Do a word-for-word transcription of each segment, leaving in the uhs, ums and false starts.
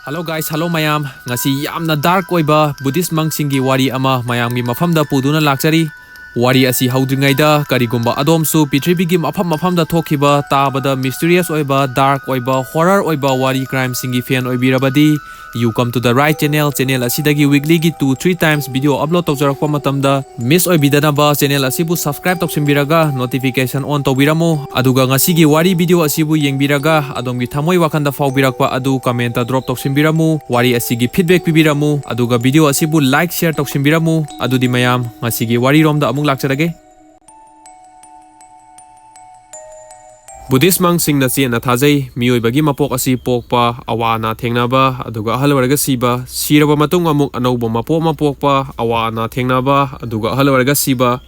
Hello guys, hello ꯃꯌꯥꯝ꯫ ꯉꯁꯤ ꯌꯥꯝꯅ dark ꯑꯣꯏꯕ Buddhist monkꯁꯤꯡꯒꯤ ꯋꯥꯔꯤ ꯑꯃ ꯃꯌꯥꯝꯒꯤ ꯃꯐꯝꯗ ꯄꯨꯗꯨꯅ ꯂꯥꯛꯆꯔꯤ꯫ ꯋꯥꯔꯤ ꯑꯁꯤ ꯍꯧꯗ꯭ꯔꯤꯉꯩꯗ, ꯀꯔꯤꯒꯨꯝꯕ ꯑꯗꯣꯝꯁꯨ ꯄ꯭ꯔꯤꯊꯤꯕꯤꯒꯤ ꯃꯐꯝ ꯃꯐꯝꯗ ꯊꯣꯛꯈꯤꯕ, ꯇꯥꯕꯗ mysterious ꯑꯣꯏꯕ, dark ꯑꯣꯏꯕ, horror ꯑꯣꯏꯕ ꯋꯥꯔꯤ, crimeꯁꯤꯡꯒꯤ fan ꯑꯣꯏꯕꯤꯔꯕꯗꯤ, you come to the right channel꯫ Channel ꯑꯁꯤꯗꯒꯤ weeklyꯒꯤ two three times video upload ꯇꯧꯖꯔꯛꯄ ꯃꯇꯝꯗ miss ꯑꯣꯏꯕꯤꯗꯅꯕ channel ꯑꯁꯤꯕꯨ subscribe ꯇꯧꯁꯤꯟꯕꯤꯔꯒ notification on ꯇꯧꯕꯤꯔꯝꯃꯨ꯫ ꯑꯗꯨꯒ ꯉꯁꯤꯒꯤ ꯋꯥꯔꯤ video ꯑꯁꯤꯕꯨ ꯌꯦꯡꯕꯤꯔꯒ ꯑꯗꯣꯝꯒꯤ ꯊꯃꯣꯏ ꯋꯥꯈꯜꯗ ꯐꯥꯎꯕꯤꯔꯛꯄ ꯑꯗꯨ commentꯇ drop ꯇꯧꯁꯤꯟꯕꯤꯔꯝꯃꯨ꯫ ꯋꯥꯔꯤ ꯑꯁꯤꯒꯤ feedback ꯄꯤꯕꯤꯔꯝꯃꯨ꯫ ꯑꯗꯨꯒ video ꯑꯁꯤꯕꯨ like, share ꯇꯧꯁꯤꯟꯕꯤꯔꯝꯃꯨ꯫ ꯑꯗꯨꯗꯤ ꯃꯌꯥꯝ, ꯉꯁꯤꯒꯤ ꯋꯥꯔꯤꯔꯣꯝꯗ ꯑꯃꯨꯛ ꯂꯥꯛꯆꯔꯒꯦ꯫ Buddhist monkꯁꯤꯡꯅ ꯆꯦꯠꯅ ꯊꯥꯖꯩ, ꯃꯤꯑꯣꯏꯕꯒꯤ ꯃꯄꯣꯛ ꯑꯁꯤ ꯄꯣꯛꯄ, ꯑꯋꯥ ꯑꯅꯥ ꯊꯦꯡꯅꯕ, ꯑꯗꯨꯒ ꯑꯍꯜ ꯑꯣꯏꯔꯒ ꯁꯤꯕ, ꯁꯤꯔꯕ ꯃꯇꯨꯡ ꯑꯃꯨꯛ ꯑꯅꯧꯕ ꯃꯄꯣꯛ ꯑꯃ ꯄꯣꯛꯄ, ꯑꯋꯥ ꯑꯅꯥ ꯊꯦꯡꯅꯕ, ꯑꯗꯨꯒ ꯑꯍꯜ ꯑꯣꯏꯔꯒ ꯁꯤꯕ,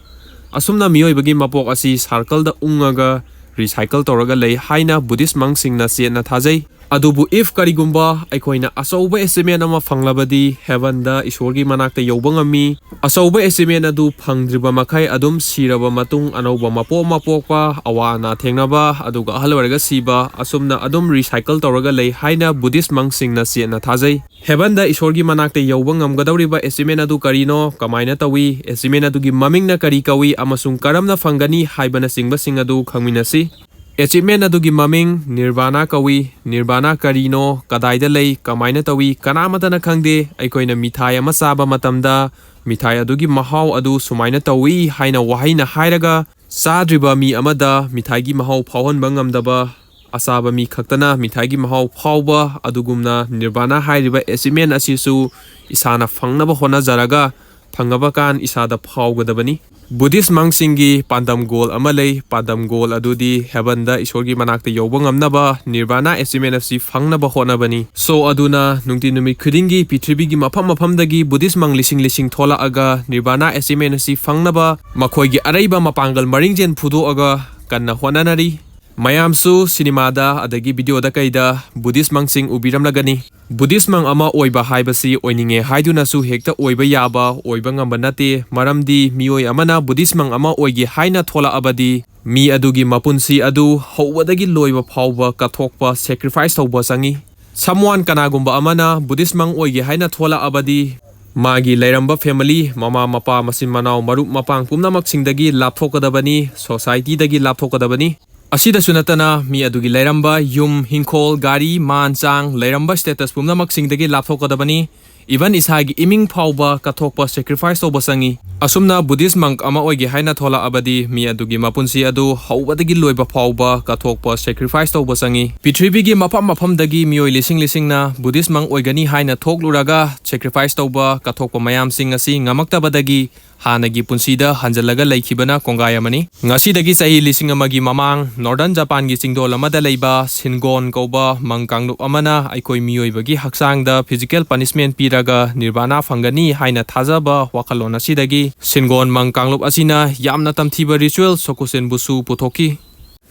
ꯑꯁꯨꯝꯅ ꯃꯤꯑꯣꯏꯕꯒꯤ ꯃꯄꯣꯛ ꯑꯁꯤ circleꯗ ꯎꯪꯉꯒ recycle ꯇꯧꯔꯒ ꯂꯩ ꯍꯥꯏꯅ Buddhist monkꯁꯤꯡꯅ ꯆꯦꯠꯅ ꯊꯥꯖꯩ꯫ ꯑꯗꯨꯕꯨ if ꯀꯔꯤꯒꯨꯝꯕ ꯑꯩꯈꯣꯏꯅ ꯑꯆꯧꯕ achievement ꯑꯃ ꯐꯪꯂꯕꯗꯤ heavenꯗ ꯏꯁꯣꯔꯒꯤ ꯃꯅꯥꯛꯇ ꯌꯧꯕ ꯉꯝꯃꯤ꯫ ꯑꯆꯧꯕ achievement ꯑꯗꯨ ꯐꯪꯗ꯭ꯔꯤꯕ ꯃꯈꯩ ꯑꯗꯨꯝ ꯁꯤꯔꯕ ꯃꯇꯨꯡ ꯑꯅꯧꯕ ꯃꯄꯣꯛ ꯑꯃ ꯄꯣꯛꯄ, ꯑꯋꯥ ꯑꯅꯥ ꯊꯦꯡꯅꯕ, ꯑꯗꯨꯒ ꯑꯍꯜ ꯑꯣꯏꯔꯒ ꯁꯤꯕ, ꯑꯁꯨꯝꯅ ꯑꯗꯨꯝ recycle ꯇꯧꯔꯒ ꯂꯩ ꯍꯥꯏꯅ Buddhist monkꯁꯤꯡꯅ ꯆꯦꯠꯅ ꯊꯥꯖꯩ꯫ Heavenꯗ ꯏꯁꯣꯔꯒꯤ ꯃꯅꯥꯛꯇ ꯌꯧꯕ ꯉꯝꯒꯗꯧꯔꯤꯕ achievement ꯑꯗꯨ ꯀꯔꯤꯅꯣ, ꯀꯃꯥꯏꯅ ꯇꯧꯏ, achievement ꯑꯗꯨꯒꯤ ꯃꯃꯤꯡꯅ ꯀꯔꯤ ꯀꯧꯏ ꯑꯃꯁꯨꯡ ꯀꯔꯝꯅ ꯐꯪꯒꯅꯤ ꯍꯥꯏꯕꯅꯆꯤꯡꯕꯁꯤꯡ ꯑꯗꯨ ꯈꯪꯃꯤꯟꯅꯁꯤ꯫ Achievement ꯑꯗꯨꯒꯤ ꯃꯃꯤꯡ ꯅꯤꯔꯕꯥꯅꯥ ꯀꯧꯏ꯫ ꯅꯤꯔꯕꯥꯅꯥ ꯀꯔꯤꯅꯣ, ꯀꯗꯥꯏꯗ ꯂꯩ, ꯀꯃꯥꯏꯅ ꯇꯧꯏ, ꯀꯅꯥꯃꯠꯇꯅ ꯈꯪꯗꯦ꯫ ꯑꯩꯈꯣꯏꯅ ꯃꯤꯊꯥꯏ ꯑꯃ ꯆꯥꯕ ꯃꯇꯝꯗ ꯃꯤꯊꯥꯏ ꯑꯗꯨꯒꯤ ꯃꯍꯥꯎ ꯑꯗꯨ ꯁꯨꯃꯥꯏꯅ ꯇꯧꯏ ꯍꯥꯏꯅ ꯋꯥꯍꯩꯅ ꯍꯥꯏꯔꯒ ꯆꯥꯗ꯭ꯔꯤꯕ ꯃꯤ ꯑꯃꯗ ꯃꯤꯊꯥꯏꯒꯤ ꯃꯍꯥꯎ ꯐꯥꯎꯍꯟꯕ ꯉꯝꯗꯕ, ꯑꯆꯥꯕ ꯃꯤ ꯈꯛꯇꯅ ꯃꯤꯊꯥꯏꯒꯤ ꯃꯍꯥꯎ ꯐꯥꯎꯕ, ꯑꯗꯨꯒꯨꯝꯅ ꯅꯤꯔꯕꯥꯅꯥ ꯍꯥꯏꯔꯤꯕ achievement ꯑꯁꯤꯁꯨ ꯏꯁꯥꯅ ꯐꯪꯅꯕ ꯍꯣꯠꯅꯖꯔꯒ ꯐꯪꯉꯕ ꯀꯥꯟ ꯏꯁꯥꯗ ꯐꯥꯎꯒꯗꯕꯅꯤ꯫ Buddhist monkꯁꯤꯡꯒꯤ ꯄꯥꯟꯗꯝ goal ꯑꯃ ꯂꯩ꯫ ꯄꯥꯟꯗꯝ goal ꯑꯗꯨꯗꯤ heavenꯗ ꯏꯁꯣꯔꯒꯤ ꯃꯅꯥꯛꯇ ꯌꯧꯕ ꯉꯝꯅꯕ, ꯅꯤꯔꯕꯥꯅꯥ achievement ꯑꯁꯤ ꯐꯪꯅꯕ ꯍꯣꯠꯅꯕꯅꯤ꯫ So, ꯑꯗꯨꯅ ꯅꯨꯡꯇꯤ ꯅꯨꯃꯤꯠ ꯈꯨꯗꯤꯡꯒꯤ ꯄ꯭ꯔꯤꯊꯤꯕꯤꯒꯤ ꯃꯐꯝ ꯃꯐꯝꯗꯒꯤ Buddhist monk ꯂꯤꯁꯤꯡ ꯂꯤꯁꯤꯡ ꯊꯣꯛꯂꯛꯑꯒ ꯅꯤꯔꯕꯥꯅꯥ achievement ꯑꯁꯤ ꯐꯪꯅꯕ ꯃꯈꯣꯏꯒꯤ ꯑꯔꯩꯕ ꯃꯄꯥꯡꯒꯜ ꯃꯔꯤꯡꯖꯦꯜ ꯐꯨꯗꯣꯛꯑꯒ ꯀꯟꯅ ꯍꯣꯠꯅꯅꯔꯤ꯫ ꯃꯌꯥꯝꯁꯨ ꯁꯤꯅꯦꯃꯥꯗ ꯑꯗꯒꯤ videoꯗ ꯀꯩꯗ Buddhist monkꯁꯤꯡ ꯎꯕꯤꯔꯝꯂꯒꯅꯤ꯫ Buddhist monk ꯑꯃ ꯑꯣꯏꯕ ꯍꯥꯏꯕꯁꯤ ꯑꯣꯏꯅꯤꯡꯉꯦ ꯍꯥꯏꯗꯨꯅꯁꯨ ꯍꯦꯛꯇ ꯑꯣꯏꯕ ꯌꯥꯕ, ꯑꯣꯏꯕ ꯉꯝꯕ ꯅꯠꯇꯦ꯫ ꯃꯔꯝꯗꯤ ꯃꯤꯑꯣꯏ ꯑꯃꯅ Buddhist monk ꯑꯃ ꯑꯣꯏꯒꯦ ꯍꯥꯏꯅ ꯊꯣꯛꯂꯛꯑꯕꯗꯤ ꯃꯤ ꯑꯗꯨꯒꯤ ꯃꯄꯨꯟꯁꯤ ꯑꯗꯨ ꯍꯧꯕꯗꯒꯤ ꯂꯣꯏꯕ ꯐꯥꯎꯕ ꯀꯠꯊꯣꯛꯄ, sacrifice ꯇꯧꯕ ꯆꯪꯏ꯫ Someone, ꯀꯅꯥꯒꯨꯝꯕ ꯑꯃꯅ Buddhist monk ꯑꯣꯏꯒꯦ ꯍꯥꯏꯅ ꯊꯣꯛꯂꯛꯑꯕꯗꯤ, ꯃꯥꯒꯤ ꯂꯩꯔꯝꯕ family, ꯃꯃꯥ ꯃꯄꯥ, ꯃꯆꯤꯟ ꯃꯅꯥꯎ, ꯃꯔꯨꯞ ꯃꯄꯥꯡ ꯄꯨꯝꯅꯃꯛꯁꯤꯡꯗꯒꯤ ꯂꯥꯞꯊꯣꯛꯀꯗꯕꯅꯤ, societyꯗꯒꯤ ꯂꯥꯞꯊꯣꯛꯀꯗꯕꯅꯤ꯫ ꯑꯁꯤꯗꯁꯨ ꯅꯠꯇꯅ ꯃꯤ ꯑꯗꯨꯒꯤ ꯂꯩꯔꯝꯕ ꯌꯨꯝ, ꯍꯤꯡꯈꯣꯜ, ꯒꯥꯔꯤ, ꯃꯥꯟ ꯆꯥꯡ, ꯂꯩꯔꯝꯕ status ꯄꯨꯝꯅꯃꯛꯁꯤꯡꯗꯒꯤ ꯂꯥꯞꯊꯣꯛꯀꯗꯕꯅꯤ꯫ Even ꯏꯁꯥꯒꯤ ꯏꯃꯤꯡ ꯐꯥꯎꯕ ꯀꯠꯊꯣꯛꯄ, sacrifice ꯇꯧꯕ ꯆꯪꯏ꯫ ꯑꯁꯨꯝꯅ Buddhist monk ꯑꯃ ꯑꯣꯏꯒꯦ ꯍꯥꯏꯅ ꯊꯣꯛꯂꯛꯑꯕꯗꯤ ꯃꯤ ꯑꯗꯨꯒꯤ ꯃꯄꯨꯟꯁꯤ ꯑꯗꯨ ꯍꯧꯕꯗꯒꯤ ꯂꯣꯏꯕ ꯐꯥꯎꯕ ꯀꯠꯊꯣꯛꯄ, sacrifice ꯇꯧꯕ ꯆꯪꯏ꯫ ꯄ꯭ꯔꯤꯊꯤꯕꯤꯒꯤ ꯃꯐꯝ ꯃꯐꯝꯗꯒꯤ ꯃꯤꯑꯣꯏ ꯂꯤꯁꯤꯡ ꯂꯤꯁꯤꯡꯅ Buddhist monk ꯑꯣꯏꯒꯅꯤ ꯍꯥꯏꯅ ꯊꯣꯛꯂꯨꯔꯒ sacrifice ꯇꯧꯕ, ꯀꯠꯊꯣꯛꯄ ꯃꯌꯥꯝꯁꯤꯡ ꯑꯁꯤ ꯉꯝꯃꯛꯇꯕꯗꯒꯤ ꯍꯥꯟꯅꯒꯤ ꯄꯨꯟꯁꯤꯗ ꯍꯟꯖꯤꯜꯂꯒ ꯂꯩꯈꯤꯕꯅ ꯀꯣꯡꯒꯥꯏ ꯑꯃꯅꯤ꯫ ꯉꯁꯤꯗꯒꯤ ꯆꯍꯤ ꯂꯤꯁꯤꯡ ꯑꯃꯒꯤ ꯃꯃꯥꯡ Northern ꯖꯄꯥꯟꯒꯤ ꯆꯤꯡꯗꯣꯜ ꯑꯃꯗ ꯂꯩꯕ ꯁꯤꯟꯒꯣꯟ ꯀꯧꯕ monk ꯀꯥꯡꯂꯨꯞ ꯑꯃꯅ ꯑꯩꯈꯣꯏ ꯃꯤꯑꯣꯏꯕꯒꯤ ꯍꯛꯆꯥꯡꯗ physical punishment ꯄꯤꯔꯒ ꯅꯤꯔꯕꯥꯅꯥ ꯐꯪꯒꯅꯤ ꯍꯥꯏꯅ ꯊꯥꯖꯕ ꯋꯥꯈꯜꯂꯣꯟ ꯑꯁꯤꯗꯒꯤ ꯁꯤꯟꯒꯣꯟ monk ꯀꯥꯡꯂꯨꯞ ꯑꯁꯤꯅ ꯌꯥꯝꯅ ꯇꯝꯊꯤꯕ ritual Sokushinbutsu ꯄꯨꯊꯣꯛꯈꯤ꯫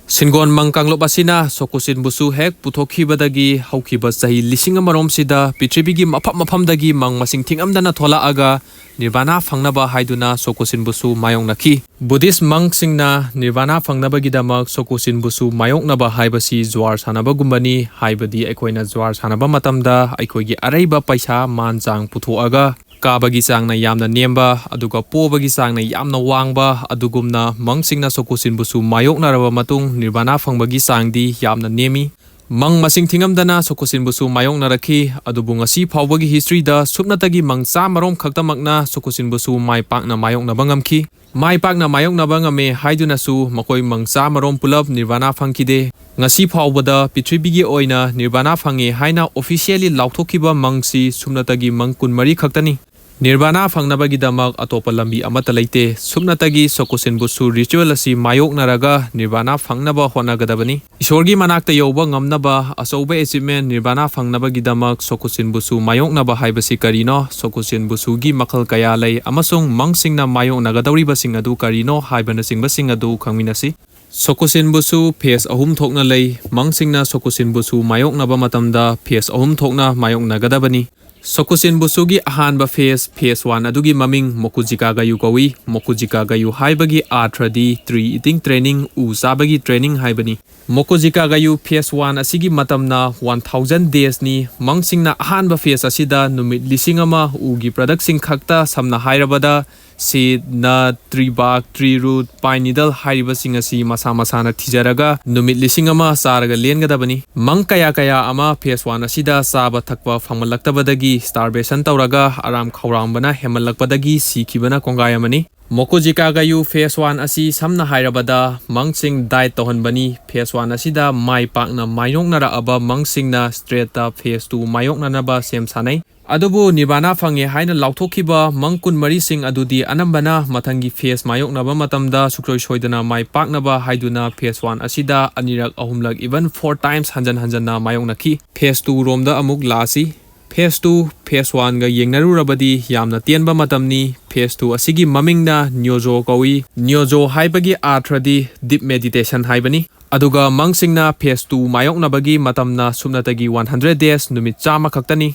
ꯁꯤꯟꯒꯣꯟ monk ꯀꯥꯡꯂꯨꯞ ꯑꯁꯤꯅ Sokushinbutsu ꯍꯦꯛ ꯄꯨꯊꯣꯛꯈꯤꯕꯗꯒꯤ ꯍꯧꯈꯤꯕ ꯆꯍꯤ ꯂꯤꯁꯤꯡ ꯑꯃꯔꯣꯝꯁꯤꯗ ꯄ꯭ꯔꯤꯊꯤꯕꯤꯒꯤ ꯃꯐꯝ ꯃꯐꯝꯗꯒꯤ monk ꯃꯁꯤꯡ ꯊꯤꯉꯝꯗꯅ ꯊꯣꯛꯂꯛꯑꯒ ꯅꯤꯔꯕꯥꯅꯥ ꯐꯪꯅꯕ ꯍꯥꯏꯗꯨꯅ Sokushinbutsu ꯃꯥꯌꯣꯛꯅꯈꯤ꯫ Buddhist monkꯁꯤꯡꯅ ꯅꯤꯔꯕꯥꯅꯥ ꯐꯪꯅꯕꯒꯤꯗꯃꯛ Sokushinbutsu ꯃꯥꯌꯣꯛꯅꯕ ꯍꯥꯏꯕꯁꯤ ꯖꯨꯋꯥꯔ ꯁꯥꯟꯅꯕꯒꯨꯝꯕꯅꯤ꯫ ꯍꯥꯏꯕꯗꯤ ꯑꯩꯈꯣꯏꯅ ꯖꯨꯋꯥꯔ ꯁꯥꯟꯅꯕ ꯃꯇꯝꯗ ꯑꯩꯈꯣꯏꯒꯤ ꯑꯔꯩꯕ ꯄꯩꯁꯥ ꯃꯥꯟ ꯆꯥꯡ ꯄꯨꯊꯣꯛꯑꯒ ꯀꯥꯕꯒꯤ ꯆꯥꯡꯅ ꯌꯥꯝꯅ ꯅꯦꯝꯕ, ꯑꯗꯨꯒ ꯄꯣꯕꯒꯤ ꯆꯥꯡꯅ ꯌꯥꯝꯅ ꯋꯥꯡꯕ, ꯑꯗꯨꯒꯨꯝꯅ monkꯁꯤꯡꯅ Sokushinbutsu ꯃꯥꯌꯣꯛꯅꯔꯕ ꯃꯇꯨꯡ ꯅꯤꯔꯕꯥꯅꯥ ꯐꯪꯕꯒꯤ ꯆꯥꯡꯗꯤ ꯌꯥꯝꯅ ꯅꯦꯝꯃꯤ꯫ Monk ꯃꯁꯤꯡ ꯊꯤꯉꯝꯗꯅ Sokushinbutsu ꯃꯥꯌꯣꯛꯅꯔꯛꯈꯤ, ꯑꯗꯨꯕꯨ ꯉꯁꯤ ꯐꯥꯎꯕꯒꯤ historyꯗ ꯁꯨꯞꯅꯇꯒꯤ monk ꯆꯥꯝꯃꯔꯣꯝ ꯈꯛꯇꯃꯛꯅ Sokushinbutsu ꯃꯥꯏ ꯄꯥꯛꯅ ꯃꯥꯌꯣꯛꯅꯕ ꯉꯝꯈꯤ꯫ ꯃꯥꯏ ꯄꯥꯛꯅ ꯃꯥꯌꯣꯛꯅꯕ ꯉꯝꯃꯦ ꯍꯥꯏꯗꯨꯅꯁꯨ ꯃꯈꯣꯏ monk ꯆꯥꯝꯃꯔꯣꯝ ꯄꯨꯂꯞ ꯅꯤꯔꯕꯥꯅꯥ ꯐꯪꯈꯤꯗꯦ꯫ ꯉꯁꯤ ꯐꯥꯎꯕꯗ ꯄ꯭ꯔꯤꯊꯤꯕꯤꯒꯤ ꯑꯣꯏꯅ ꯅꯤꯔꯕꯥꯅꯥ ꯐꯪꯉꯦ ꯍꯥꯏꯅ officially ꯂꯥꯎꯊꯣꯛꯈꯤꯕ monkꯁꯤ ꯁꯨꯞꯅꯇꯒꯤ monk ꯀꯨꯟꯃꯔꯤ ꯈꯛꯇꯅꯤ꯫ ꯅꯤꯔꯕꯥꯅꯥ ꯐꯪꯅꯕꯒꯤꯗꯃꯛ ꯑꯇꯣꯞꯄ ꯂꯝꯕꯤ ꯑꯃꯠꯇ ꯂꯩꯇꯦ꯫ ꯁꯨꯞꯅꯇꯒꯤ Sokushinbutsu ritual ꯑꯁꯤ ꯃꯥꯌꯣꯛꯅꯔꯒ ꯅꯤꯔꯕꯥꯅꯥ ꯐꯪꯅꯕ ꯍꯣꯠꯅꯒꯗꯕꯅꯤ꯫ ꯏꯁꯣꯔꯒꯤ ꯃꯅꯥꯛꯇ ꯌꯧꯕ ꯉꯝꯅꯕ ꯑꯆꯧꯕ achievement ꯅꯤꯔꯕꯥꯅꯥ ꯐꯪꯅꯕꯒꯤꯗꯃꯛ Sokushinbutsu ꯃꯥꯌꯣꯛꯅꯕ ꯍꯥꯏꯕꯁꯤ ꯀꯔꯤꯅꯣ? Sokushinbutsuꯒꯤ ꯃꯈꯜ ꯀꯌꯥ ꯂꯩ ꯑꯃꯁꯨꯡ monkꯁꯤꯡꯅ ꯃꯥꯌꯣꯛꯅꯒꯗꯧꯔꯤꯕꯁꯤꯡ ꯑꯗꯨ ꯀꯔꯤꯅꯣ ꯍꯥꯏꯕꯅꯆꯤꯡꯕꯁꯤꯡ ꯑꯗꯨ ꯈꯪꯃꯤꯟꯅꯁꯤ꯫ Sokushinbutsu phase ꯑꯍꯨꯝ ꯊꯣꯛꯅ ꯂꯩ꯫ Monkꯁꯤꯡꯅ Sokushinbutsu ꯃꯥꯌꯣꯛꯅꯕ ꯃꯇꯝꯗ phase ꯑꯍꯨꯝ ꯊꯣꯛꯅ ꯃꯥꯌꯣꯛꯅꯒꯗꯕꯅꯤ꯫ ꯁꯣꯀꯨꯁꯤꯟ ꯕꯨꯁꯨꯒꯤ ꯑꯍꯥꯟꯕ phase, phase one ꯑꯗꯨꯒꯤ ꯃꯃꯤꯡ ꯃꯣꯀꯨꯖꯤꯀꯥ ꯒꯥꯌꯨ ꯀꯧꯏ꯫ ꯃꯣꯀꯨꯖꯤꯀꯥ ꯒꯥꯌꯨ ꯍꯥꯏꯕꯒꯤ ꯑꯥꯔꯊ꯭ꯔꯗꯤ tree eating training, ꯎ ꯆꯥꯕꯒꯤ training ꯍꯥꯏꯕꯅꯤ꯫ ꯃꯣꯀꯨꯖꯤꯀꯥ ꯒꯥꯌꯨ phase one ꯑꯁꯤꯒꯤ ꯃꯇꯝꯅ one thousand daysꯅꯤ꯫ ꯃꯪꯁꯤꯡꯅ ꯑꯍꯥꯟꯕ phase ꯑꯁꯤꯗ ꯅꯨꯃꯤꯠ ꯂꯤꯁꯤꯡ ꯑꯃ ꯎꯒꯤ productꯁꯤꯡ ꯈꯛꯇ, ꯁꯝꯅ ꯍꯥꯏꯔꯕꯗ seed, nut, tree bark, tree root, pine needle ꯍꯥꯏꯔꯤꯕꯁꯤꯡ ꯑꯁꯤ ꯃꯁꯥ ꯃꯁꯥꯅ ꯊꯤꯖꯔꯒ ꯅꯨꯃꯤꯠ ꯂꯤꯁꯤꯡ ꯑꯃ ꯆꯥꯔꯒ ꯂꯦꯟꯒꯗꯕꯅꯤ꯫ ꯃꯪ ꯀꯌꯥ ꯀꯌꯥ ꯑꯃ phase one ꯑꯁꯤꯗ ꯆꯥꯕ ꯊꯛꯄ ꯐꯪꯂꯛꯇꯕꯗꯒꯤ starvation ꯇꯧꯔꯒ ꯑꯔꯥꯝ ꯈꯧꯔꯥꯡꯕꯅ ꯍꯦꯟꯃꯜꯂꯛꯄꯗꯒꯤ ꯁꯤꯈꯤꯕꯅ ꯀꯣꯡꯒꯥꯏ ꯑꯃꯅꯤ꯫ ꯃꯣꯀꯨꯖꯤꯀꯥ ꯒꯥꯌꯨ phase one ꯑꯁꯤ ꯁꯝꯅ ꯍꯥꯏꯔꯕꯗ ꯃꯪꯁꯤꯡ diet ꯇꯧꯍꯟꯕꯅꯤ꯫ Phase one ꯑꯁꯤꯗ ꯃꯥꯏ ꯄꯥꯛꯅ ꯃꯥꯌꯣꯛꯅꯔꯛꯑꯕ ꯃꯪꯁꯤꯡꯅ straightꯇ phase two ꯃꯥꯌꯣꯛꯅꯅꯕ ꯁꯦꯝ ꯁꯥꯅꯩ꯫ ꯑꯗꯨꯕꯨ ꯅꯤꯔꯕꯥꯅꯥ ꯐꯪꯉꯦ ꯍꯥꯏꯅ ꯂꯥꯎꯊꯣꯛꯈꯤꯕ ꯃꯪ ꯀꯨꯟꯃꯔꯤꯁꯤꯡ ꯑꯗꯨꯗꯤ ꯑꯅꯝꯕꯅ ꯃꯊꯪꯒꯤ phase ꯃꯥꯌꯣꯛꯅꯕ ꯃꯇꯝꯗ ꯁꯨꯡꯁꯣꯏ ꯁꯣꯏꯗꯅ ꯃꯥꯏ ꯄꯥꯛꯅꯕ ꯍꯥꯏꯗꯨꯅ phase one ꯑꯁꯤꯗ ꯑꯅꯤꯔꯛ, ꯑꯍꯨꯝꯂꯛ, even four times ꯍꯟꯖꯟ ꯍꯟꯖꯟꯅ ꯃꯥꯌꯣꯛꯅꯈꯤ꯫ Phase two ꯔꯣꯝꯗ ꯑꯃꯨꯛ ꯂꯥꯛꯑꯁꯤ꯫ Phase two phase oneꯒ ꯌꯦꯡꯅꯔꯨꯔꯕꯗꯤ ꯌꯥꯝꯅ ꯇꯦꯟꯕ ꯃꯇꯝꯅꯤ꯫ Phase two ꯑꯁꯤꯒꯤ ꯃꯃꯤꯡꯅ ꯅ꯭ꯌꯣꯖꯣ ꯀꯧꯏ꯫ ꯅ꯭ꯌꯣꯖꯣ ꯍꯥꯏꯕꯒꯤ ꯑꯥꯔꯊ꯭ꯔꯗꯤ deep meditation ꯍꯥꯏꯕꯅꯤ꯫ ꯑꯗꯨꯒ ꯃꯪꯁꯤꯡꯅ phase two ꯃꯥꯌꯣꯛꯅꯕꯒꯤ ꯃꯇꯝꯅ ꯁꯨꯞꯅꯇꯒꯤ one hundred days, ꯅꯨꯃꯤꯠ ꯆꯥꯝꯃ ꯈꯛꯇꯅꯤ꯫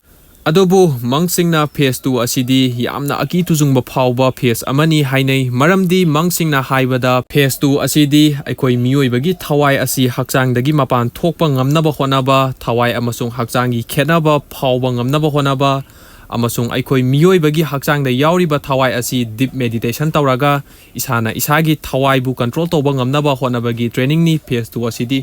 ꯑꯗꯨꯕꯨ ꯃꯪꯁꯤꯡꯅ phase two ꯑꯁꯤꯗꯤ ꯌꯥꯝꯅ ꯑꯀꯤ ꯇꯨꯖꯨꯡꯕ ꯐꯥꯎꯕ phase ꯑꯃꯅꯤ ꯍꯥꯏꯅꯩ, ꯃꯔꯝꯗꯤ ꯃꯪꯁꯤꯡꯅ ꯍꯥꯏꯕꯗ phase two ꯑꯁꯤꯗꯤ ꯑꯩꯈꯣꯏ ꯃꯤꯑꯣꯏꯕꯒꯤ ꯊꯋꯥꯏ ꯑꯁꯤ ꯍꯛꯆꯥꯡꯗꯒꯤ ꯃꯄꯥꯟ ꯊꯣꯛꯄ ꯉꯝꯅꯕ ꯍꯣꯠꯅꯕ, ꯊꯋꯥꯏ ꯑꯃꯁꯨꯡ ꯍꯛꯆꯥꯡꯒꯤ ꯈꯦꯠꯅꯕ ꯐꯥꯎꯕ ꯉꯝꯅꯕ ꯍꯣꯠꯅꯕ, ꯑꯃꯁꯨꯡ ꯑꯩꯈꯣꯏ ꯃꯤꯑꯣꯏꯕꯒꯤ ꯍꯛꯆꯥꯡꯗ ꯌꯥꯎꯔꯤꯕ ꯊꯋꯥꯏ ꯑꯁꯤ deep meditation ꯇꯧꯔꯒ ꯏꯁꯥꯅ ꯏꯁꯥꯒꯤ ꯊꯋꯥꯏꯕꯨ control ꯇꯧꯕ ꯉꯝꯅꯕ ꯍꯣꯠꯅꯕꯒꯤ trainingꯅꯤ phase two ꯑꯁꯤꯗꯤ꯫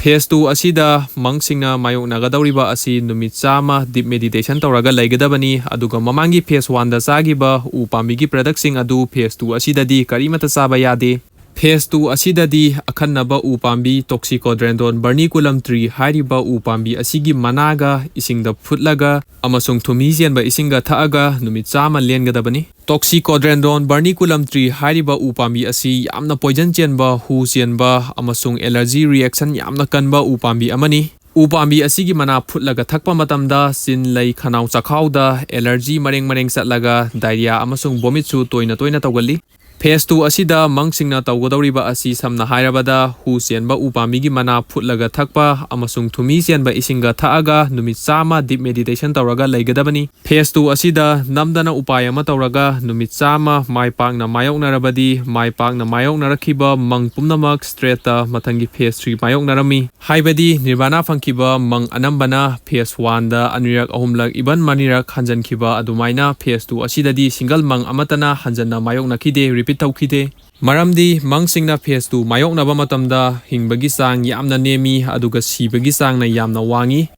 Phase two ꯑꯁꯤꯗ ꯃꯪꯁꯤꯡꯅ ꯃꯥꯌꯣꯛꯅꯒꯗꯧꯔꯤꯕ ꯑꯁꯤ ꯅꯨꯃꯤꯠ ꯆꯥꯝꯃ deep meditation ꯇꯧꯔꯒ ꯂꯩꯒꯗꯕꯅꯤ, ꯑꯗꯨꯒ ꯃꯃꯥꯡꯒꯤ phase oneꯗ ꯆꯥꯈꯤꯕ ꯎ ꯄꯥꯝꯕꯤꯒꯤ productꯁꯤꯡ ꯑꯗꯨ phase two ꯑꯁꯤꯗꯗꯤ ꯀꯔꯤꯃꯠꯇ ꯆꯥꯕ ꯌꯥꯗꯦ꯫ Phase two ꯑꯁꯤꯗꯗꯤ ꯑꯈꯟꯅꯕ ꯎ ꯄꯥꯝꯕꯤ Toxicodendron barniculum tree ꯍꯥꯏꯔꯤꯕ ꯎ ꯄꯥꯝꯕꯤ ꯑꯁꯤꯒꯤ ꯃꯅꯥꯒ ꯏꯁꯤꯡꯗ ꯐꯨꯠꯂꯒ ꯑꯃꯁꯨꯡ ꯊꯨꯝꯍꯤ ꯆꯦꯟꯕ ꯏꯁꯤꯡꯒ ꯊꯛꯑꯒ ꯅꯨꯃꯤꯠ ꯆꯥꯝꯃ ꯂꯦꯟꯒꯗꯕꯅꯤ꯫ Toxicodendron barniculum tree ꯍꯥꯏꯔꯤꯕ ꯎ ꯄꯥꯝꯕꯤ ꯑꯁꯤ ꯌꯥꯝꯅ poison ꯆꯦꯟꯕ, ꯍꯨ ꯆꯦꯟꯕ ꯑꯃꯁꯨꯡ allergy reaction ꯌꯥꯝꯅ ꯀꯟꯕ ꯎ ꯄꯥꯝꯕꯤ ꯑꯃꯅꯤ꯫ ꯎ ꯄꯥꯝꯕꯤ ꯑꯁꯤꯒꯤ ꯃꯅꯥ ꯐꯨꯠꯂꯒ ꯊꯛꯄ ꯃꯇꯝꯗ ꯆꯤꯟ, ꯂꯩ, ꯈꯅꯥꯎ, ꯆꯈꯥꯎꯗ allergy ꯃꯔꯦꯡ ꯃꯔꯦꯡ ꯆꯠꯂꯒ diarrhea ꯑꯃꯁꯨꯡ vomitꯁꯨ ꯇꯣꯏꯅ ꯇꯣꯏꯅ ꯇꯧꯒꯜꯂꯤ꯫ Phase two ꯑꯁꯤꯗ ꯃꯪꯁꯤꯡꯅ ꯇꯧꯒꯗꯧꯔꯤꯕ ꯑꯁꯤ ꯁꯝꯅ ꯍꯥꯏꯔꯕꯗ ꯍꯨ ꯆꯦꯟꯕ ꯎꯄꯥꯝꯕꯤꯒꯤ ꯃꯅꯥ ꯐꯨꯠꯂꯒ ꯊꯛꯄ ꯑꯃꯁꯨꯡ ꯊꯨꯝꯍꯤ ꯆꯦꯟꯕ ꯏꯁꯤꯡꯒ ꯊꯛꯑꯒ ꯅꯨꯃꯤꯠ ꯆꯥꯝꯃ deep meditation ꯇꯧꯔꯒ ꯂꯩꯒꯗꯕꯅꯤ꯫ Phase two ꯑꯁꯤꯗ ꯅꯝꯗꯅ ꯎꯄꯥꯏ ꯑꯃ ꯇꯧꯔꯒ ꯅꯨꯃꯤꯠ ꯆꯥꯝꯃ ꯃꯥꯏ ꯄꯥꯛꯅ ꯃꯥꯌꯣꯛꯅꯔꯕꯗꯤ ꯃꯥꯏ ꯄꯥꯛꯅ ꯃꯥꯌꯣꯛꯅꯔꯛꯈꯤꯕ ꯃꯪ ꯄꯨꯝꯅꯃꯛ straightꯇ ꯃꯊꯪꯒꯤ phase three ꯃꯥꯌꯣꯛꯅꯔꯝꯃꯤ꯫ ꯍꯥꯏꯕꯗꯤ ꯅꯤꯔꯕꯥꯅꯥ ꯐꯪꯈꯤꯕ ꯃꯪ ꯑꯅꯝꯕꯅ phase oneꯗ ꯑꯅꯤꯔꯛ ꯑꯍꯨꯝꯂꯛ even ꯃꯔꯤꯔꯛ ꯍꯟꯖꯟꯈꯤꯕ ꯑꯗꯨꯃꯥꯏꯅ phase two ꯑꯁꯤꯗꯗꯤ single ꯃꯪ ꯑꯃꯠꯇꯅ ꯍꯟꯖꯟꯅ ꯃꯥꯌꯣꯛꯅꯈꯤꯗꯦ, repeat ꯇꯧꯈꯤꯗꯦ꯫ ꯃꯔꯝꯗꯤ ꯃꯪꯁꯤꯡꯅ phase two ꯃꯥꯌꯣꯛꯅꯕ ꯃꯇꯝꯗ ꯍꯤꯡꯕꯒꯤ ꯆꯥꯡ ꯌꯥꯝꯅ ꯅꯦꯝꯃꯤ ꯑꯗꯨꯒ ꯁꯤꯕꯒꯤ ꯆꯥꯡꯅ ꯌꯥꯝꯅ ꯋꯥꯡꯉꯤ꯫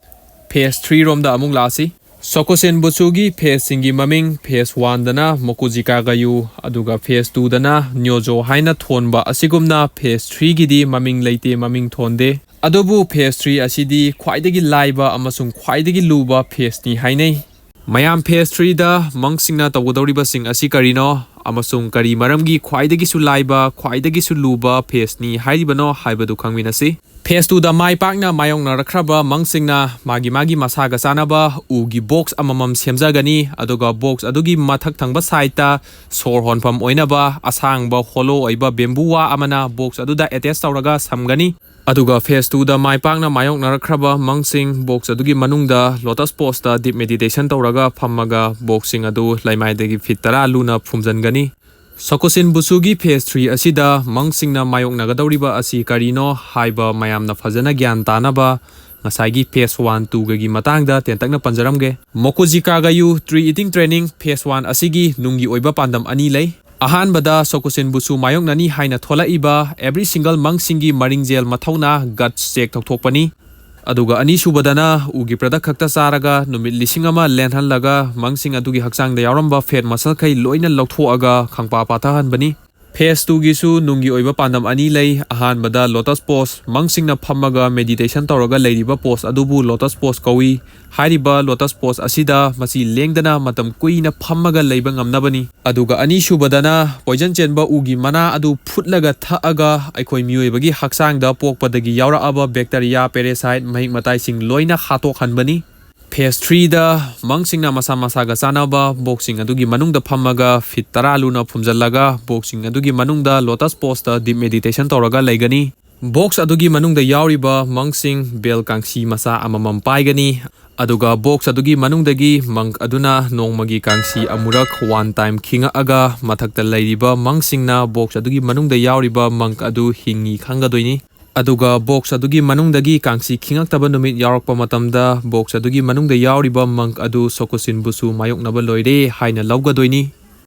Phase three ꯔꯣꯝꯗ ꯑꯃꯨꯛ ꯂꯥꯛꯁꯤ꯫ ꯁꯣꯀꯨꯁꯤꯟ ꯕꯨꯁꯨꯒꯤ phaseꯁꯤꯡꯒꯤ ꯃꯃꯤꯡ phase oneꯗꯅ ꯃꯣꯀꯨꯖꯤꯀꯥꯒꯌꯨ ꯑꯗꯨꯒ phase twoꯗꯅ ꯅ꯭ꯌꯣꯖꯣ ꯍꯥꯏꯅ ꯊꯣꯟꯕ ꯑꯁꯤꯒꯨꯝꯅ phase threeꯒꯤꯗꯤ ꯃꯃꯤꯡ ꯂꯩꯇꯦ, ꯃꯃꯤꯡ ꯊꯣꯟꯗꯦ꯫ ꯑꯗꯨꯕꯨ phase three ꯑꯁꯤꯗꯤ ꯈ꯭ꯋꯥꯏꯗꯒꯤ ꯂꯥꯏꯕ ꯑꯃꯁꯨꯡ ꯈ꯭ꯋꯥꯏꯗꯒꯤ ꯂꯨꯕ phaseꯅꯤ ꯍꯥꯏꯅꯩ꯫ ꯃꯌꯥꯝ phase threeꯗ ꯃꯪꯁꯤꯡꯅ ꯇꯧꯒꯗꯧꯔꯤꯕꯁꯤꯡ ꯑꯁꯤ ꯀꯔꯤꯅꯣ ꯑꯃꯁꯨꯡ ꯀꯔꯤ ꯃꯔꯝꯒꯤ ꯈ꯭ꯋꯥꯏꯗꯒꯤꯁꯨ ꯂꯥꯏꯕ, ꯈ꯭ꯋꯥꯏꯗꯒꯤꯁꯨ ꯂꯨꯕ phaseꯅꯤ ꯍꯥꯏꯔꯤꯕꯅꯣ ꯍꯥꯏꯕꯗꯨ ꯈꯪꯃꯤꯟꯅꯁꯤ꯫ Phase twoꯗ ꯃꯥꯏ ꯄꯥꯛꯅ ꯃꯥꯌꯣꯛꯅꯔꯛꯈ꯭ꯔꯕ ꯃꯪꯁꯤꯡꯅ ꯃꯥꯒꯤ ꯃꯥꯒꯤ ꯃꯁꯥꯒ ꯆꯥꯟꯅꯕ ꯎꯒꯤ box ꯑꯃꯃꯝ ꯁꯦꯝꯖꯒꯅꯤ, ꯑꯗꯨꯒ box ꯑꯗꯨꯒꯤ ꯃꯊꯛ ꯊꯪꯕ sideꯇ ꯁꯣꯔ ꯍꯣꯟꯐꯝ ꯑꯣꯏꯅꯕ ꯑꯁꯥꯡꯕ hollow ꯑꯣꯏꯕ bamboo ꯋꯥ ꯑꯃꯅ box ꯑꯗꯨꯗ attach ꯇꯧꯔꯒ ꯁꯝꯒꯅꯤ꯫ ꯑꯗꯨꯒ phase twoꯗ ꯃꯥꯏ ꯄꯥꯛꯅ ꯃꯥꯌꯣꯛꯅꯔꯛꯈ꯭ꯔꯕ ꯃꯪꯁꯤꯡ box ꯑꯗꯨꯒꯤ ꯃꯅꯨꯡꯗ lotus poseꯇ deep meditation ꯇꯧꯔꯒ ꯐꯝꯃꯒ boxꯁꯤꯡ ꯑꯗꯨ ꯂꯩꯃꯥꯏꯗꯒꯤ feet ꯇꯔꯥ ꯂꯨꯅ ꯐꯨꯝꯖꯤꯟꯒꯅꯤ꯫ ꯁꯣꯀꯨꯁꯤꯟ ꯕꯨꯁꯨꯒꯤ phase three ꯑꯁꯤꯗ ꯃꯪꯁꯤꯡꯅ ꯃꯥꯌꯣꯛꯅꯒꯗꯧꯔꯤꯕ ꯑꯁꯤ ꯀꯔꯤꯅꯣ ꯍꯥꯏꯕ ꯃꯌꯥꯝꯅ ꯐꯖꯅ ꯒ꯭ꯌꯥꯟ ꯇꯥꯅꯕ ꯉꯁꯥꯏꯒꯤ phase one, twoꯒꯒꯤ ꯃꯇꯥꯡꯗ ꯇꯦꯟꯇꯛꯅ ꯄꯟꯖꯔꯝꯒꯦ꯫ ꯃꯣꯀꯨꯖꯤꯀꯥꯒꯌꯨ tree eating training phase one ꯑꯁꯤꯒꯤ ꯅꯨꯡꯒꯤ ꯑꯣꯏꯕ ꯄꯥꯟꯗꯝ ꯑꯅꯤ ꯂꯩ꯫ ꯑꯍꯥꯟꯕꯗ ꯁꯣꯀꯨꯁꯤꯟ ꯕꯨꯁꯨ ꯃꯥꯌꯣꯛꯅꯅꯤ ꯍꯥꯏꯅ ꯊꯣꯛꯂꯛꯏꯕ every single ꯃꯪꯁꯤꯡꯒꯤ ꯃꯔꯤꯡꯖꯦꯜ ꯃꯊꯧꯅꯥ guts check ꯇꯧꯊꯣꯛꯄꯅꯤ꯫ ꯑꯗꯨꯒ ꯑꯅꯤꯁꯨꯕꯗꯅ ꯎꯒꯤ product ꯈꯛꯇ ꯆꯥꯔꯒ ꯅꯨꯃꯤꯠ ꯂꯤꯁꯤꯡ ꯑꯃ ꯂꯦꯟꯍꯜꯂꯒ ꯃꯪꯁꯤꯡ ꯑꯗꯨꯒꯤ ꯍꯛꯆꯥꯡꯗ ꯌꯥꯎꯔꯝꯕ fat muscleꯈꯩ ꯂꯣꯏꯅ ꯂꯧꯊꯣꯛꯑꯒ ꯈꯪꯄꯥ ꯄꯥꯊꯍꯟꯕꯅꯤ꯫ Phase twoꯒꯤꯁꯨ ꯅꯨꯡꯒꯤ ꯑꯣꯏꯕ ꯄꯥꯟꯗꯝ ꯑꯅꯤ ꯂꯩ꯫ ꯑꯍꯥꯟꯕꯗ lotus pose, ꯃꯪꯁꯤꯡꯅ ꯐꯝꯃꯒ meditation ꯇꯧꯔꯒ ꯂꯩꯔꯤꯕ pose ꯑꯗꯨꯕꯨ lotus pose ꯀꯧꯏ꯫ ꯍꯥꯏꯔꯤꯕ lotus pose ꯑꯁꯤꯗ ꯃꯁꯤ ꯂꯦꯡꯗꯅ ꯃꯇꯝ ꯀꯨꯏꯅ ꯐꯝꯃꯒ ꯂꯩꯕ ꯉꯝꯅꯕꯅꯤ꯫ ꯑꯗꯨꯒ ꯑꯅꯤꯁꯨꯕꯗꯅ poison ꯆꯦꯟꯕ ꯎꯒꯤ ꯃꯅꯥ ꯑꯗꯨ ꯐꯨꯠꯂꯒ ꯊꯛꯑꯒ ꯑꯩꯈꯣꯏ ꯃꯤꯑꯣꯏꯕꯒꯤ ꯍꯛꯆꯥꯡꯗ ꯄꯣꯛꯄꯗꯒꯤ ꯌꯥꯎꯔꯛꯑꯕ bacteria, parasite, ꯃꯍꯤꯛ ꯃꯇꯥꯏꯁꯤꯡ ꯂꯣꯏꯅ ꯍꯥꯠꯇꯣꯛꯍꯟꯕꯅꯤ꯫ Phase threeꯗ monkꯁꯤꯡꯅ ꯃꯁꯥ ꯃꯁꯥꯒ ꯆꯥꯟꯅꯕ boxꯁꯤꯡ ꯑꯗꯨꯒꯤ ꯃꯅꯨꯡꯗ ꯐꯝꯃꯒ feet ꯇꯔꯥ ꯂꯨꯅ ꯐꯨꯝꯖꯤꯜꯂꯒ boxꯁꯤꯡ ꯑꯗꯨꯒꯤ ꯃꯅꯨꯡꯗ lotus poseꯇ deep meditation ꯇꯧꯔꯒ ꯂꯩꯒꯅꯤ꯫ Box ꯑꯗꯨꯒꯤ ꯃꯅꯨꯡꯗ ꯌꯥꯎꯔꯤꯕ monkꯁꯤꯡ bell ꯀꯥꯡꯁꯤ ꯃꯆꯥ ꯑꯃꯃꯝ ꯄꯥꯏꯒꯅꯤ꯫ ꯑꯗꯨꯒ box ꯑꯗꯨꯒꯤ ꯃꯅꯨꯡꯗꯒꯤ monk ꯑꯗꯨꯅ ꯅꯣꯡꯃꯒꯤ ꯀꯥꯡꯁꯤ ꯑꯃꯨꯔꯛ one time ꯈꯤꯡꯉꯛꯑꯒ ꯃꯊꯛꯇ ꯂꯩꯔꯤꯕ monkꯁꯤꯡꯅ box ꯑꯗꯨꯒꯤ ꯃꯅꯨꯡꯗ ꯌꯥꯎꯔꯤꯕ monk ꯑꯗꯨ ꯍꯤꯡꯉꯤ ꯈꯪꯒꯗꯣꯏꯅꯤ꯫ ꯑꯗꯨꯒ box ꯑꯗꯨꯒꯤ ꯃꯅꯨꯡꯗꯒꯤ ꯀꯥꯡꯁꯤ ꯈꯤꯡꯉꯛꯇꯕ ꯅꯨꯃꯤꯠ ꯌꯥꯎꯔꯛꯄ ꯃꯇꯝꯗ box ꯑꯗꯨꯒꯤ ꯃꯅꯨꯡꯗ ꯌꯥꯎꯔꯤꯕ monk ꯑꯗꯨ Sokushin Busu ꯃꯥꯌꯣꯛꯅꯕ ꯂꯣꯏꯔꯦ ꯍꯥꯏꯅ ꯂꯧꯒꯗꯣꯏꯅꯤ꯫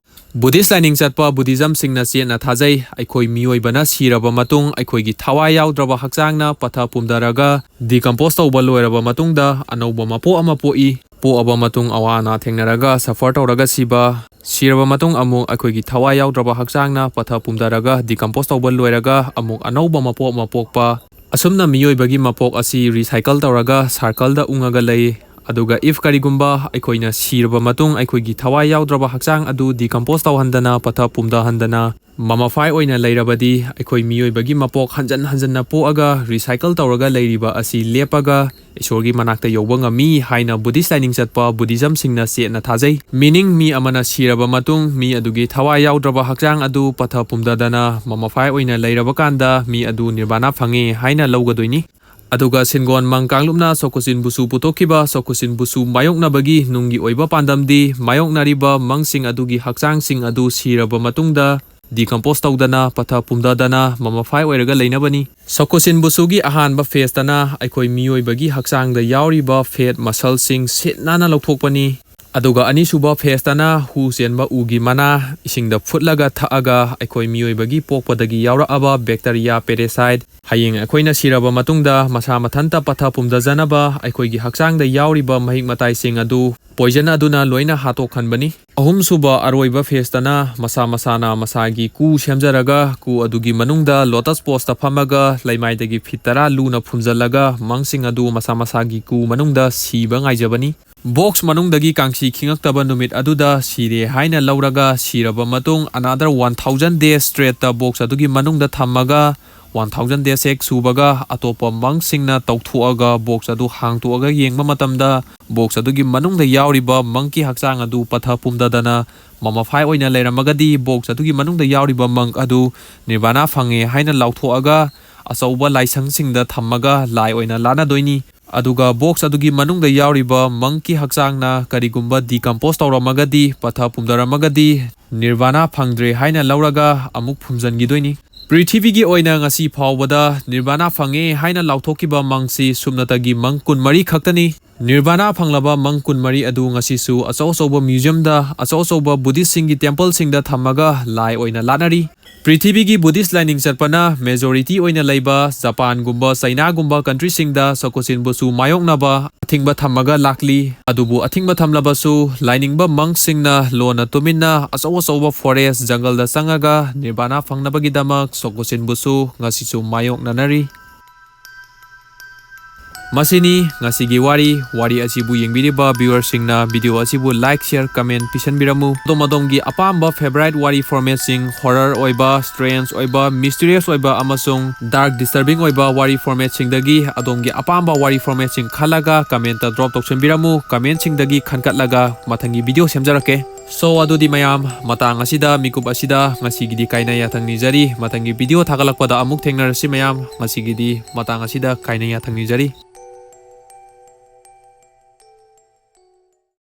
Buddhist ꯂꯥꯏꯅꯤꯡ ꯆꯠꯄ Buddhismꯁꯤꯡꯅ ꯆꯦꯠꯅ ꯊꯥꯖꯩ, ꯑꯩꯈꯣꯏ ꯃꯤꯑꯣꯏꯕꯅ ꯁꯤꯔꯕ ꯃꯇꯨꯡ ꯑꯩꯈꯣꯏꯒꯤ ꯊꯋꯥꯏ ꯌꯥꯎꯗ꯭ꯔꯕ ꯍꯛꯆꯥꯡꯅ ꯄꯠꯊ ꯄꯨꯝꯊꯔꯒ decompose ꯇꯧꯕ ꯂꯣꯏꯔꯕ ꯃꯇꯨꯡꯗ ꯑꯅꯧꯕ ꯃꯄꯣꯛ ꯑꯃ ꯄꯣꯛꯏ꯫ ꯄꯣꯛꯑꯕ ꯃꯇꯨꯡ ꯑꯋꯥ ꯑꯅꯥ ꯊꯦꯡꯅꯔꯒ suffer ꯇꯧꯔꯒ ꯁꯤꯕ, ꯁꯤꯔꯕ ꯃꯇꯨꯡ ꯑꯃꯨꯛ ꯑꯩꯈꯣꯏꯒꯤ ꯊꯋꯥꯏ ꯌꯥꯎꯗ꯭ꯔꯕ ꯍꯛꯆꯥꯡꯅ ꯄꯠꯊ ꯄꯨꯝꯊꯔꯒ decompose ꯇꯧꯕ ꯂꯣꯏꯔꯒ ꯑꯃꯨꯛ ꯑꯅꯧꯕ ꯃꯄꯣꯛ ꯑꯃ ꯄꯣꯛꯄ꯫ ꯑꯁꯨꯝꯅ ꯃꯤꯑꯣꯏꯕꯒꯤ ꯃꯄꯣꯛ ꯑꯁꯤ recycle ꯇꯧꯔꯒ circleꯗ ꯎꯪꯉꯒ ꯂꯩ꯫ ꯑꯗꯨꯒ if ꯀꯔꯤꯒꯨꯝꯕ ꯑꯩꯈꯣꯏꯅ ꯁꯤꯔꯕ ꯃꯇꯨꯡ ꯑꯩꯈꯣꯏꯒꯤ ꯊꯋꯥꯏ ꯌꯥꯎꯗ꯭ꯔꯕ ꯍꯛꯆꯥꯡ ꯑꯗꯨ decompose ꯇꯧꯍꯟꯗꯅ, ꯄꯠꯊ ꯄꯨꯝꯊꯍꯟꯗꯅ, mummified ꯑꯣꯏꯅ ꯂꯩꯔꯕꯗꯤ, ꯑꯩꯈꯣꯏ ꯃꯤꯑꯣꯏꯕꯒꯤ ꯃꯄꯣꯛ ꯍꯟꯖꯟ ꯍꯟꯖꯟꯅ ꯄꯣꯛꯑꯒ recycle ꯇꯧꯔꯒ ꯂꯩꯔꯤꯕ ꯑꯁꯤ ꯂꯦꯞꯄꯒ ꯏꯁꯣꯔꯒꯤ ꯃꯅꯥꯛꯇ ꯌꯧꯕ ꯉꯝꯃꯤ ꯍꯥꯏꯅ Buddhist ꯂꯥꯏꯅꯤꯡ ꯆꯠꯄ Buddhismꯁꯤꯡꯅ ꯆꯦꯠꯅ ꯊꯥꯖꯩ꯫ Meaning, ꯃꯤ ꯑꯃꯅ ꯁꯤꯔꯕ ꯃꯇꯨꯡ ꯃꯤ ꯑꯗꯨꯒꯤ ꯊꯋꯥꯏ ꯌꯥꯎꯗ꯭ꯔꯕ ꯍꯛꯆꯥꯡ ꯑꯗꯨ ꯄꯠꯊ ꯄꯨꯝꯊꯗꯅ mummified ꯑꯣꯏꯅ ꯂꯩꯔꯕ ꯀꯥꯟꯗ ꯃꯤ ꯑꯗꯨ ꯅꯤꯔꯕꯥꯅ ꯐꯪꯉꯦ ꯍꯥꯏꯅ ꯂꯧꯒꯗꯣꯏꯅꯤ꯫ ꯑꯗꯨꯒ Shingon monk ꯀꯥꯡꯂꯨꯞꯅ Sokushin Busu ꯄꯨꯊꯣꯛꯈꯤꯕ Sokushin Busu ꯃꯥꯌꯣꯛꯅꯕꯒꯤ ꯅꯨꯡꯒꯤ ꯑꯣꯏꯕ ꯄꯥꯟꯗꯝꯗꯤ ꯃꯥꯌꯣꯛꯅꯔꯤꯕ monkꯁꯤꯡ ꯑꯗꯨꯒꯤ ꯍꯛꯆꯥꯡꯁꯤꯡ ꯑꯗꯨ ꯁꯤꯔꯕ ꯃꯇꯨꯡꯗ decompose ꯇꯧꯗꯅ, ꯄꯠꯊ ꯄꯨꯝꯊꯗꯅ, mummified ꯑꯣꯏꯔꯒ ꯂꯩꯅꯕꯅꯤ꯫ Sokushin Busuꯒꯤ ꯑꯍꯥꯟꯕ phaseꯇꯅ ꯑꯩꯈꯣꯏ ꯃꯤꯑꯣꯏꯕꯒꯤ ꯍꯛꯆꯥꯡꯗ ꯌꯥꯎꯔꯤꯕ fat muscleꯁꯤꯡ ꯁꯤꯠ ꯅꯥꯟꯅ ꯂꯧꯊꯣꯛꯄꯅꯤ꯫ ꯑꯗꯨꯒ ꯑꯅꯤꯁꯨꯕ phaseꯇꯅ ꯍꯨ ꯆꯦꯟꯕ ꯎꯒꯤ ꯃꯅꯥ ꯏꯁꯤꯡꯗ ꯐꯨꯠꯂꯒ ꯊꯛꯑꯒ ꯑꯩꯈꯣꯏ ꯃꯤꯑꯣꯏꯕꯒꯤ ꯄꯣꯛꯄꯗꯒꯤ ꯌꯥꯎꯔꯛꯑꯕ bacteria, parasite, ꯍꯌꯦꯡ ꯑꯩꯈꯣꯏꯅ ꯁꯤꯔꯕ ꯃꯇꯨꯡꯗ ꯃꯁꯥ ꯃꯊꯟꯇ ꯄꯠꯊ ꯄꯨꯝꯊꯖꯅꯕ ꯑꯩꯈꯣꯏꯒꯤ ꯍꯛꯆꯥꯡꯗ ꯌꯥꯎꯔꯤꯕ ꯃꯍꯤꯛ ꯃꯇꯥꯏꯁꯤꯡ ꯑꯗꯨ poison ꯑꯗꯨꯅ ꯂꯣꯏꯅ ꯍꯥꯠꯇꯣꯛꯍꯟꯕꯅꯤ꯫ ꯑꯍꯨꯝꯁꯨꯕ ꯑꯔꯣꯏꯕ phaseꯇꯅ ꯃꯁꯥ ꯃꯁꯥꯅ ꯃꯁꯥꯒꯤ ꯀꯨ ꯁꯦꯝꯖꯔꯒ ꯀꯨ ꯑꯗꯨꯒꯤ ꯃꯅꯨꯡꯗ lotus poseꯇ ꯐꯝꯃꯒ ꯂꯩꯃꯥꯏꯗꯒꯤ feet ꯇꯔꯥ ꯂꯨꯅ ꯐꯨꯝꯖꯤꯜꯂꯒ monkꯁꯤꯡ ꯑꯗꯨ ꯃꯁꯥ ꯃꯁꯥꯒꯤ ꯀꯨ ꯃꯅꯨꯡꯗ ꯁꯤꯕ ꯉꯥꯏꯖꯕꯅꯤ꯫ Box ꯃꯅꯨꯡꯗꯒꯤ ꯀꯥꯡꯁꯤ ꯈꯤꯡꯉꯛꯇꯕ ꯅꯨꯃꯤꯠ ꯑꯗꯨꯗ ꯁꯤꯔꯦ ꯍꯥꯏꯅ ꯂꯧꯔꯒ ꯁꯤꯔꯕ ꯃꯇꯨꯡ another one thousand days straightꯇ box ꯑꯗꯨꯒꯤ ꯃꯅꯨꯡꯗ ꯊꯝꯃꯒ One thousand days ꯍꯦꯛ ꯁꯨꯕꯒ ꯑꯇꯣꯞꯄ ꯃꯪꯁꯤꯡꯅ ꯇꯧꯊꯣꯛꯑꯒ ꯕꯣꯛꯁ ꯑꯗꯨ ꯍꯥꯡꯇꯣꯛꯑꯒ ꯌꯦꯡꯕ ꯃꯇꯝꯗ ꯕꯣꯛꯁ ꯑꯗꯨꯒꯤ ꯃꯅꯨꯡꯗ ꯌꯥꯎꯔꯤꯕ ꯃꯪꯀꯤ ꯍꯛꯆꯥꯡ ꯑꯗꯨ ꯄꯠꯊ ꯄꯨꯝꯗꯗꯅ ꯃꯃꯐꯥꯏ ꯑꯣꯏꯅ ꯂꯩꯔꯝꯃꯒꯗꯤ ꯕꯣꯛꯁ ꯑꯗꯨꯒꯤ ꯃꯅꯨꯡꯗ ꯌꯥꯎꯔꯤꯕ ꯃꯪ ꯑꯗꯨ ꯅꯤꯔꯕꯥꯅꯥ ꯐꯪꯉꯦ ꯍꯥꯏꯅ ꯂꯥꯎꯊꯣꯛꯑꯒ ꯑꯆꯧꯕ ꯂꯥꯏꯁꯪꯁꯤꯡꯗ ꯊꯝꯃꯒ ꯂꯥꯏ ꯑꯣꯏꯅ ꯂꯥꯠꯅꯗꯣꯏꯅꯤ꯫ ꯑꯗꯨꯒ ꯕꯣꯛꯁ ꯑꯗꯨꯒꯤ ꯃꯅꯨꯡꯗ ꯌꯥꯎꯔꯤꯕ ꯃꯪꯀꯤ ꯍꯛꯆꯥꯡꯅ ꯀꯔꯤꯒꯨꯝꯕ ꯗꯤꯀꯝꯄꯣꯁ ꯇꯧꯔꯝꯃꯒꯗꯤ, ꯄꯠꯊ ꯄꯨꯝꯊꯔꯝꯃꯒꯗꯤ, ꯅꯤꯔꯕꯥꯅꯥ ꯐꯪꯗ꯭ꯔꯦ ꯍꯥꯏꯅ ꯂꯧꯔꯒ ꯑꯃꯨꯛ ꯐꯨꯝꯖꯤꯟꯈꯤꯗꯣꯏꯅꯤ꯫ ꯄ꯭ꯔꯤꯊꯤꯕꯤꯒꯤ ꯑꯣꯏꯅ ꯉꯁꯤ ꯐꯥꯎꯕꯗ ꯅꯤꯔꯕꯥꯅꯥ ꯐꯪꯉꯦ ꯍꯥꯏꯅ ꯂꯥꯎꯊꯣꯛꯈꯤꯕ ꯃꯪꯁꯤ ꯁꯨꯞꯅꯇꯒꯤ ꯃꯪ ꯀꯨꯟꯃꯔꯤ ꯈꯛꯇꯅꯤ꯫ ꯅꯤꯔꯕꯥꯅꯥ ꯐꯪꯂꯕ ꯃꯪ ꯀꯨꯟꯃꯔꯤ ꯑꯗꯨ ꯉꯁꯤꯁꯨ ꯑꯆꯧ ꯑꯆꯧꯕ ꯃ꯭ꯌꯨꯖꯤꯌꯝꯗ ꯑꯆꯧ ꯑꯆꯧꯕ ꯕꯨꯙꯤꯁꯁꯤꯡꯒꯤ ꯇꯦꯝꯄꯜꯁꯤꯡꯗ ꯊꯝꯃꯒ ꯂꯥꯏ ꯑꯣꯏꯅ ꯂꯥꯠꯅꯔꯤ꯫ ꯄ꯭ꯔꯤꯊꯤꯕꯤꯒꯤ ꯕꯨꯙꯤꯁ ꯂꯥꯏꯅꯤꯡ ꯆꯠꯄꯅ ꯃꯦꯖꯣꯔꯤꯇꯤ ꯑꯣꯏꯅ ꯂꯩꯕ ꯖꯄꯥꯟꯒꯨꯝꯕ ꯆꯩꯅꯥꯒꯨꯝꯕ ꯀꯟꯇ꯭ꯔꯤꯁꯤꯡꯗ ꯁꯣꯀꯣꯁꯤꯟꯕꯨꯁꯨ ꯃꯥꯌꯣꯛꯅꯕ ꯑꯊꯤꯡꯕ ꯊꯝꯃꯒ ꯂꯥꯛꯂꯤ꯫ ꯑꯗꯨꯕꯨ ꯑꯊꯤꯡꯕ ꯊꯝꯂꯕꯁꯨ ꯂꯥꯏꯅꯤꯡꯕ ꯃꯪꯁꯤꯡꯅ ꯂꯣꯟꯅ ꯇꯨꯃꯤꯟꯅ ꯑꯆꯧ ꯑꯆꯧꯕ ꯐꯣꯔꯦꯁ ꯖꯪꯒꯜꯗ ꯆꯪꯉꯒ ꯅꯤꯔꯕꯥꯅꯥ ꯐꯪꯅꯕꯒꯤꯗꯃꯛ ꯁꯣꯀꯣꯁꯤꯟꯕꯨꯁꯨ ꯉꯁꯤꯁꯨ ꯃꯥꯌꯣꯛꯅꯅꯔꯤ꯫ ꯃꯁꯤꯅꯤ ꯉꯁꯤꯒꯤ ꯋꯥꯔꯤ꯫ ꯋꯥꯔꯤ ꯑꯁꯤꯕꯨ ꯌꯦꯡꯕꯤꯔꯤꯕ ꯚ꯭ꯌꯨꯋꯔꯁꯤꯡꯅ ꯚꯤꯗꯤꯑꯣ ꯑꯁꯤꯕꯨ ꯂꯥꯏꯛ, ꯁꯤꯌꯔ, ꯀꯃꯦꯟ ꯄꯤꯁꯟꯕꯤꯔꯝꯃꯨ꯫ ꯑꯗꯣꯝ ꯑꯗꯣꯝꯒꯤ ꯑꯄꯥꯝꯕ ꯐꯦꯚꯔꯥꯏꯠ ꯋꯥꯔꯤ ꯐꯣꯔꯃꯦꯠꯁꯤꯡ, ꯍꯣꯔꯔ ꯑꯣꯏꯕ, ꯁ꯭ꯇ꯭ꯔꯦꯟꯖ ꯑꯣꯏꯕ, ꯃꯤꯁꯇꯤꯔꯤꯌꯁ ꯑꯣꯏꯕ ꯑꯃꯁꯨꯡ ꯗꯥꯔꯛ ꯗꯤꯁꯇꯔꯕꯤꯡ ꯑꯣꯏꯕ ꯋꯥꯔꯤ ꯐꯣꯔꯃꯦꯠꯁꯤꯡꯗꯒꯤ ꯑꯗꯣꯝꯒꯤ ꯑꯄꯥꯝꯕ ꯋꯥꯔꯤ ꯐꯣꯔꯃꯦꯠꯁꯤꯡ ꯈꯜꯂꯒ ꯀꯃꯦꯟꯇ ꯗ꯭ꯔꯣꯞ ꯇꯧꯁꯟꯕꯤꯔꯝꯃꯨ꯫ ꯀꯃꯦꯟꯁꯤꯡꯗꯒꯤ ꯈꯟꯒꯠꯂꯒ ꯃꯊꯪꯒꯤ ꯚꯤꯗꯤꯑꯣ ꯁꯦꯝꯖꯔꯛꯀꯦ꯫ So, ꯑꯗꯨꯗꯤ ꯃꯌꯥꯝ, ꯃꯇꯥꯡ ꯑꯁꯤꯗ, ꯃꯤꯀꯨꯞ ꯑꯁꯤꯗ ꯉꯁꯤꯒꯤꯗꯤ ꯀꯥꯏꯅ ꯌꯥꯊꯪ ꯅꯤꯖꯔꯤ꯫ ꯃꯊꯪꯒꯤ ꯚꯤꯗꯤꯑꯣ ꯊꯥꯒꯠꯂꯛꯄꯗ ꯑꯃꯨꯛ ꯊꯦꯡꯅꯔꯁꯤ ꯃꯌꯥꯝ꯫ ꯉꯁꯤꯒꯤꯗꯤ ꯃꯇꯥꯡ ꯑꯁꯤꯗ ꯀꯥꯏꯅ ꯌꯥꯊꯪ ꯅꯤꯖꯔꯤ꯫